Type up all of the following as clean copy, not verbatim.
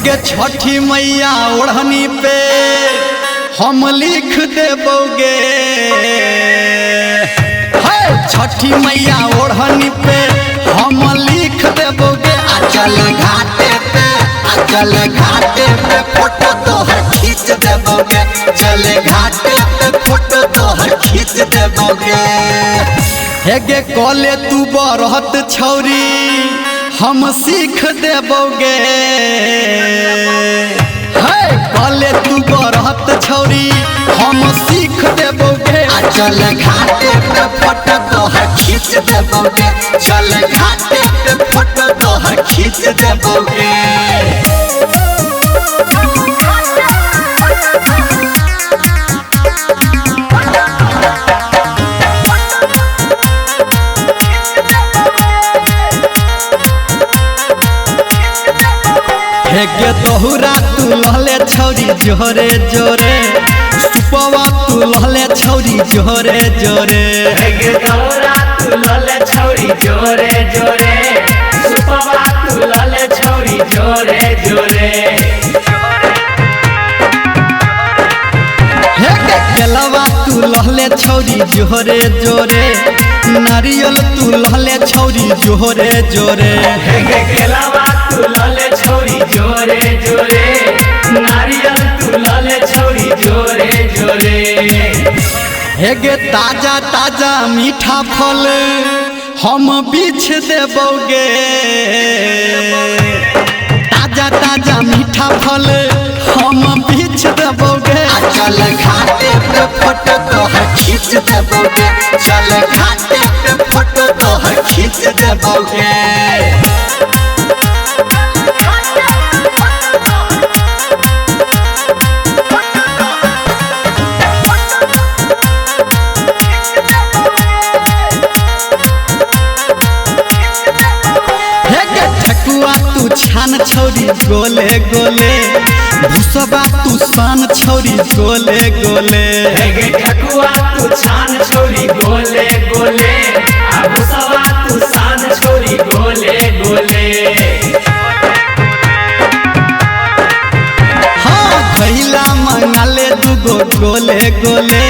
हेगे छठी मैया ओढ़नी पे हम लिख देबोगे। हे छठी मैया ओढ़नी पे हम लिख देबोगे। आ चल घाटे पे, आ चल घाटे पे फोटो तोहर खींच देबोगे। चल घाटे पे फोटो तोहर खींच देबोगे। हेगे कॉले तू बरहत छौरी हम सीख देबोगे। हे कॉले तू बरहत छौरी हम सीख देबोगे। आ चल घाटे पे फोटो तोहर खींच देबोगे। चल घाटे पे फोटो तोहर खींच देबोगे। हेगे दोहरा तू लहले छौरी जोरे जोरे, सुपवा तू लहले छौरी जोरे जोरे। हेगे दोहरा तू लहले छौरी जोरे जोरे, सुपवा तू लहले छौरी जोरे जोरे। हेगे केलवा तू लहले छौरी जोरे जोरे, नारियल तू लहले छौरी जोरे जोरे। हेगे केलवा तू लहले छौरी जोरे जोरे, नारियल तू लहले छौरी जोरे जोरे। हेगे ताजा ताजा मीठा फल हम बिछ देबोगे। ताजा ताजा मीठा फल हम बिछ देबोगे। आ चल घाटे पे फोटो तोहर खींच देबोगे। चल घाटे पे फोटो तोहर खींच देबोगे। हेगे ठकुआ तू छान छौरी गोले गोले, भूसबा तू सान छौरी गोले गोले। हेगे ठकुआ तू छान छौरी गोले गोले, आ भूसवा तू सान छौरी गोले गोले। हाँ घैला मंगाले दूगो गोले गोले,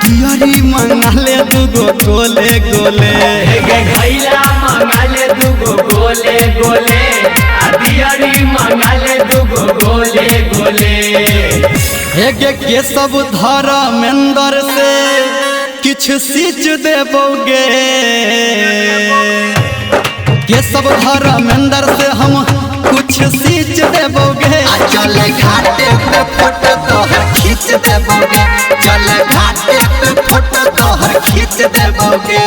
दियरी मंगाले दूगो गोले गोले। हेगे घैला मंगाले दूगो गोले गोले, आ दियरी मंगाले दूगो गोले गोले। हेगे केशव धर्मेंद्र से किछ सींच देबोगे। केशव धर्मेंद्र से हम कुछ सींच देबोगे। आ चल घाटे पे फोटो तोहर खींच देबोगे। चल घाटे पे फोटो तोहर खींच देबोगे।